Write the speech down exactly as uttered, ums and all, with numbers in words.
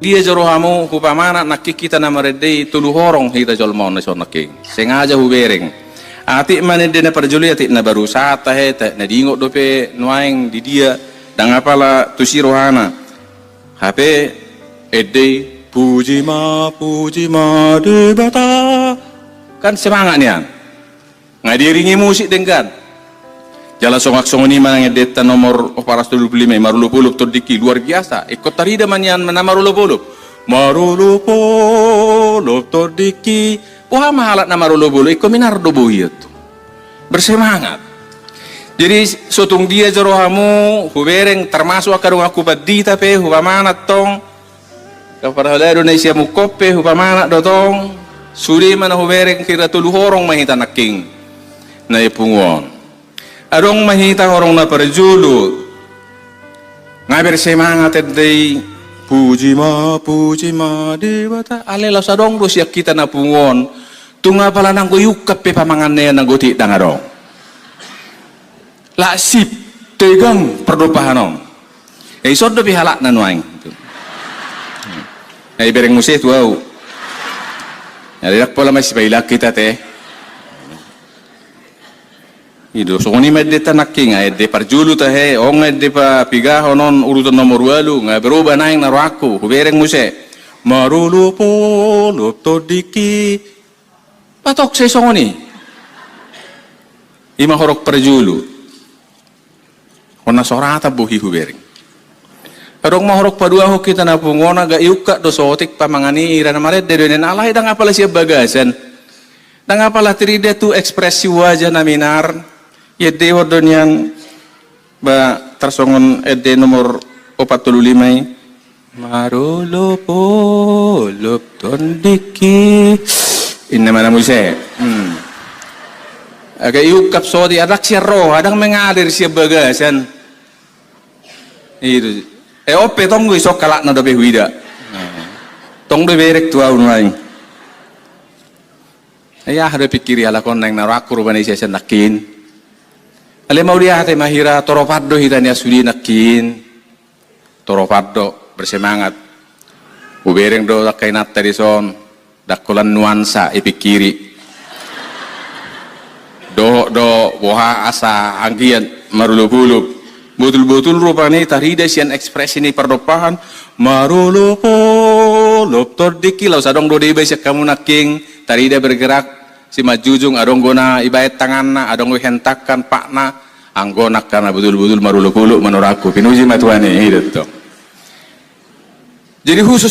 Dia jolo hamu, hupamanat nangkin hita na marende i, tolu horong hita jolma on na dison nangkin. Sengaja hubereng. Atik ma na ende na parjolo i, atik na baru sahat tahe, tahe na diingot dope nuaeng di dia, ndang apala tusi rohana. Hape ende i, puji ma, puji ma Debata. Kan semangat nian. Nga diiringi musik denggan. Jala songon, songon i ma nang endenta nomor opat ratus tolu pulu lima i, marolopolop tondingki, luar biasa. Ingkon tarida ma nian na marolopolop. Marolopolop tondingki. Boha ma halak na marolopolop, ingkon minar do bohion tu. Bersemangat. Jadi so tung dia jolo hamu, hubereng, termasuk angka donganku pandita pe, hupamanat tong. Parhalado na i siamungkon pe, hupamanat do tong, sude ma na hubereng hira tolu horong ma hita nangkin. Na i pungu on. Adong ma hita horong na parjolo. Nga bersemangat ende i, puji ma, puji ma Debata. Alai laos adong do sian hita na pungu on. Tung apala nanggo iungkap pe pamanganna i nanggo tit ndang adong. Lak sip, tegang pardompahan on. Eh, ison dope halakna nuaeng. Eh, bereng muse tu au. Jadi ndang pola masipailaan hita te. I do, songon i ma endenta nangkin, nga ende parjolo tahe, on nga ende papigahon on urutan nomor ualu, nga berubah naeng na rohangku, hubereng muse. Marolopolop tondingki. Patok sai songon i. I ma horong parjolo. Hona soratan bohi hubereng. Adong ma horong paduahon hita na pungu on, nga iungkap do saotik pamangan i, ira na marende do ninna, alai ndang apala sian bagasan. Ndang apala tarida tu ekspresi wajah na minar. Iendehon do nian, ba tarsongon ende nomor opat tolu lima i. Marolopolop tondingki. Inna ma na muse. Hmm. Nga iungkap saotik, ndang sian roha, ndang mengalir sian bagasan. I do. Eh, on pe tong do ison halakna dope huida. Tong do bereng tu au nuaeng. Ai aha do pingkiri halak on, naeng na rohangku rupani sian nangkin. Alai mauliate ma hira, toropan do hita nian sude nangkin. Toropan do, bersemangat. Hubereng do angka inanta dison, ndang holan nuansa ipingkiri. Dohot do boha asa anggiat marolopolop. Botul-botul rupani tarida sian ekspresi ni pardompahan, marolopolop tondingki, laos adong do deba sian hamu nangkin, tarida bergerak simanjujung, adong do na ibaen tanganna, adong do ihentangkan patna, anggo nangkin na botul-botul marolopolop ma nuaeng, pinuji ma Tuhan i, i do tong. Jadi khusus